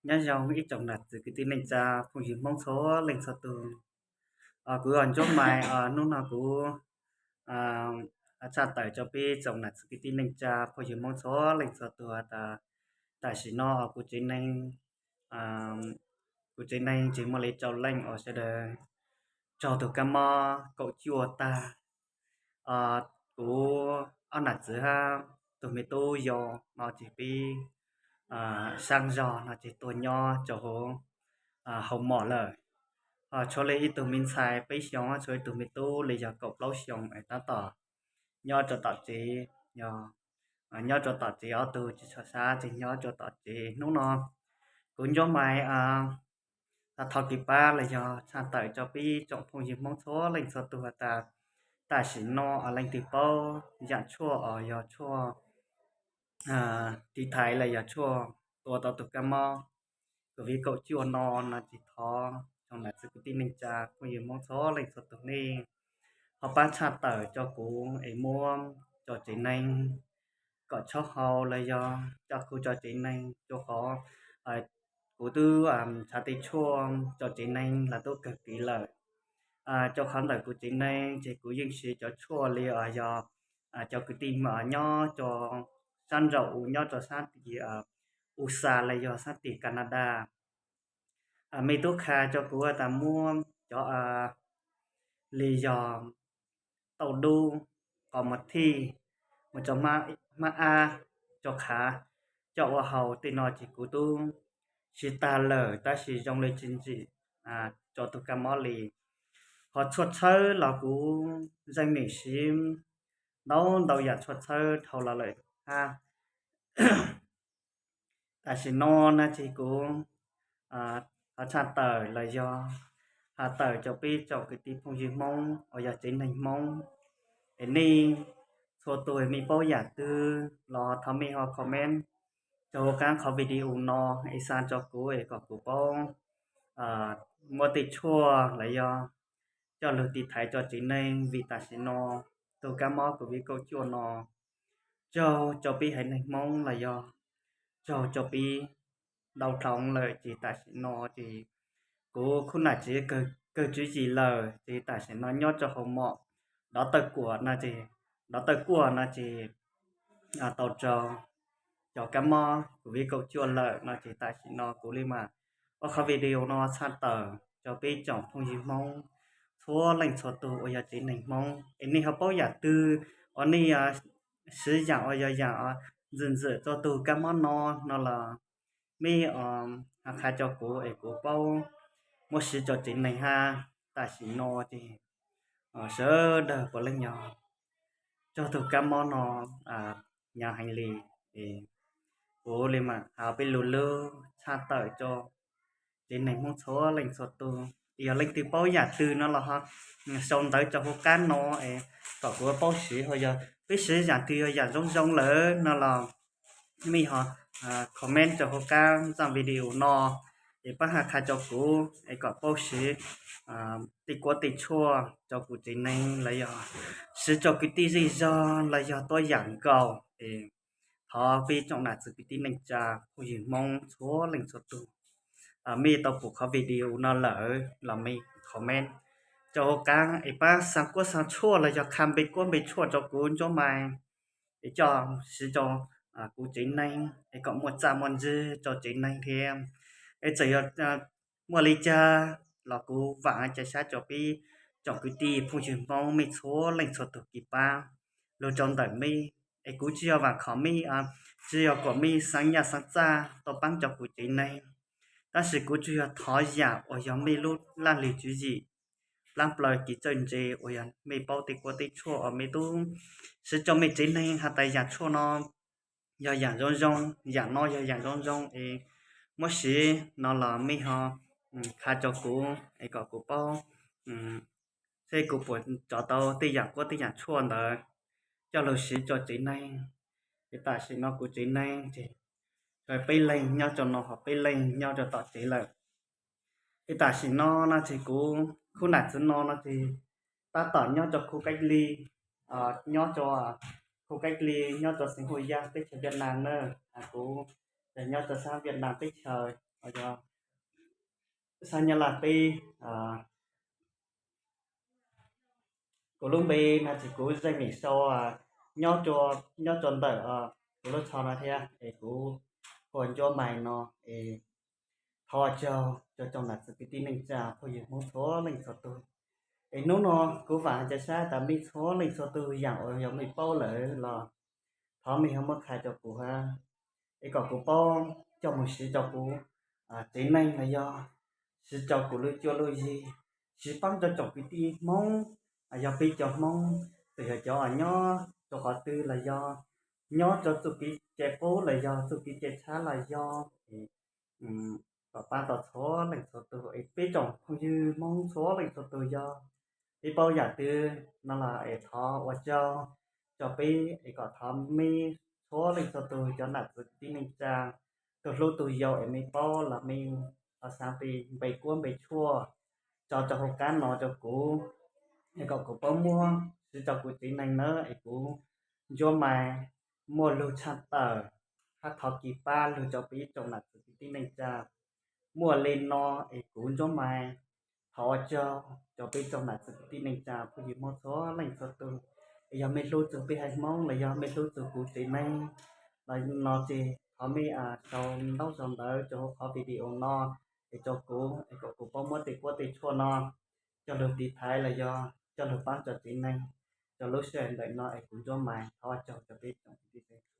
Nyob zoo ib tsoom nam txiv kwv tij neej tsa phooj ywg Hmoob txhua leej txhua tus. Kuv yog Ntsuab Mais, hnub no kuv tshaj tawm rau peb tsoom nam txiv kwv tij neej tsa phooj ywg Hmoob txhua leej txhua tus tas tam sim no kuv tsev neeg, kuv tsev neeg tsis muaj li rau leej uas sawv daws raug tus kab mob kaum cuaj tag. Kuv ob nam txiv hab tus me tub yau no ces peb saab zog no ces tuag nyob rau hauv, hauv mom lawm. Ho tshuav li ib tug me ntxhais peb xyoos, tshuav ib tug me tub li yog kaum plaub xyoos es tab tom nyob rau tom tsev, yog nyob rau tom tsev, ob tug tsis tshua sab ces nyob rau tom tsev. Hnub no kuv Ntsuab Mais thov kev pab los yog tshaj tawm rau peb tsoom phooj ywg Hmoob txhua leej txhua tus has tas tam sim no leej twg paub yaam tshuaj os yog tshuaj tiv thaiv los yog tshuaj tua tau tus kab mob COVID kaum cuaj no no ces thov tsoom nam txiv kwv tij neej tsa phooj ywg Hmoob txhua leej txhua tus nej ho pab tshaj tawm rau kuv es muab rau tsev neeg kom tshaub hau los yog coj kuv rau tsev neeg rau qhov kuv twb ntshav tej tshuaj rau tsev neeg los twb kawg kiv lawm. Rau qhov ntawm kuv tsev neeg ces kuv yeej siv cov tshuaj li yog cov kwv tij nyob rau sab nraum u, nyob rau sab tim U S A los yog sab tim Canada. Mej tub qha rau kuv tas muab cov li yog tauj dub, qos mus thij, mus rau hmab ab, rau qhav coj ua haus tej no ces kuv tub siv tag lawm tab sis zoo li tsis ntsim rau tus kab mob li. Ho tshuaj txhawb los kuv zeeg nim siv ntau ntau yam tshuaj txhawb dhau los lawm hab. Tam sim no no ces kuv ho tshaj tawm los yog has tawm rau peb tsoom kwv tij phooj ywg Hmoob uas yog tsev neeg Hmoob es nej txhua tus mej paub yam twg los thov mej ho comment rau hauv qab qhov video no es xa rau kuv es kom kuv paub muab tej tshuaj los yog coj lug tiv thaiv rau tsev neeg vim tam sim no tus kab mob COVID kaum cuaj no raug rau peb haiv neeg Hmoob los yog raug rau peb ntau dlhau lawm ces tam sim no ces kuv khub nam tsev kawg tswv yim lawm ces tam sim no nyob rau hauv mom. Dov tawj kuam no ces, dov tawj kuam no ces tau raug cov kab mob COVID kaum cuaj lawm no ces tam sim no kuv li mam ua qhov video no tshaj tawm rau peb tsoom phooj ywg Hmoob txhua leej txhua tus uas yog tsev neeg Hmoob es nej ho paub yam twg uas nej siv yam uas yog yam ntxim ntxim rau tus kab mob no no los mej ho qha rau kuv es kuv paub muab siv rau tsev neeg hab. Tam sim no ces sawv daws puav leej yog raug tus kab mob no hnyav heev li. Kuv li mam has peb lug lug tshaj tawm rau tsev neeg Hmoob txhua leej txhua tus, yog leej twg paub yam twg no los ho sau ntawv rau hauv qab no es kom kuv paub siv, ho yog peb siv yam twg yog yam zoo zoo lawm no los mej ho comment rau hauv qab zaj video no es pab has qha rau kuv es kom paub siv tej kuab tej tshuaj rau kuv tsev neeg los yog siv rau kwv tij zej zog los yog tuab yam nkaus es thov peb tsoom nam txiv kwv tij neej tsa phooj ywg Hmoob txhua leej txhua tus, mej tau pum qhov video no lawm los mej comment rau hauv qab es pab xa kuab xa tshuaj los yog qha npe kuab npe tshuaj rau kuv Ntsuab Mais es coj siv rau kuv tsev neeg es kom muaj txaj muaj ntsig rau tsev neeg thiab. Es txawm yog muaj li cas los kuv vaam ca sab rau peb tsoom kwv tij phooj ywg Hmoob mej txhua leej txhua tus kev pab lug rau ntawm mej. Es kuv tsis yog vaam khom mej, tsis yog kom mej xaav nyaj xaav txaj tau paab rau kuv tsev neeg, tab sis kuv tsuas yog thov yaam uas yog mej lub laj lim tswv yim, plaab plaws kev txawj ntse uas yog mej paub tej kuab tej tshuaj uas mej tub siv rau mej tsev neeg has tas yaam tshuaj no yog yaam zoo zoo, yaam no yog yaam zoo zoo es muab siv no los mej ho qha rau kuv es kom kuv paub seb kuv puas rov tau tej yaam kuab tej yaam tshuaj ntawd coj lug siv rau tsev neeg. Es tam sim no kuv tsev neeg ces peb leeg nyob rau no ho peb leeg nyob rau tom tsev lawm. Es tam sim no no ces kuv khub nam txiv no no ces tab tom nyob rau khu cách ly, nyob rau khu cách ly nyob rau xeev Hua Yaj teb chaws Viaj Nam na. Kuv nyob rau sab Viaj Nam teb chaws, Yog xab nyab laj teb. Kuv lub npe no ces kuv Zeej Vim Sau, nyob, nyob rau ntawm kuv lub tsho no thiab es kuv hu ua Ntsuab Mais no es thov ua tsaug rau tsoom nam txiv kwv tij neej tsa phooj ywg Hmoob txhua leej txhua tus. Es hnub no kuv vam hais cai sab tas mej txhua leej txhua tus yaam uas yog mej paub lawm los thov mej ho muab qha rau kuv hab, es kom kuv paub coj mus siv rau kuv tsev neeg los yog siv rau kuv lub cuab lub yig, siv paab rau tsoom kwv tij Hmoob, yog peb cov Hmoob, txawm yog cov nyob rau qhov twg los yog nyob rau txuj kev cai qub los yog txuj kev cai tshab los yog, kom paab tau txhua leej txhua tus es peb tsoom phooj ywg Hmoob txhua leej txhua tus yog peb paub yaam twg no los es thov ua tsaug rau peb es kom thov mej txhua leej txhua tus cov nam txiv kwv tij neej tsa, tus hlub tus yau es mej paub los mej ho xaav peb npe kuab npe tshuaj tso rau hauv qab no rau kuv, es kom kuv paub muab siv rau kuv tsev neeg nawb es kuv Ntsuab Mais muaj lug tshaj tawm hab thov kev pab lug rau peb tsoom nam txiv kwv tij neej tsa. Muaj le no es kuv Ntsuab Mais thov ua tsaug rau peb tsoom nam txiv kwv tij neej tsa phooj ywg Hmoob txhua leej txhua tus. Es yog mej hlub txug peb haiv Hmoob los yog mej hlub txug kuv tsev neeg los no ces thov mej sau ntaub sau ntawv rau hauv qhov video no es rau kuv es kom kuv paub muab tej kuab tej tshuaj no coj lug tiv thaiv los yog coj lug paab rau tsev neeg rau lub sij hawm ntawm no es kuv Ntsuab Mais thov ua tsaug rau peb tsoom kwv tij.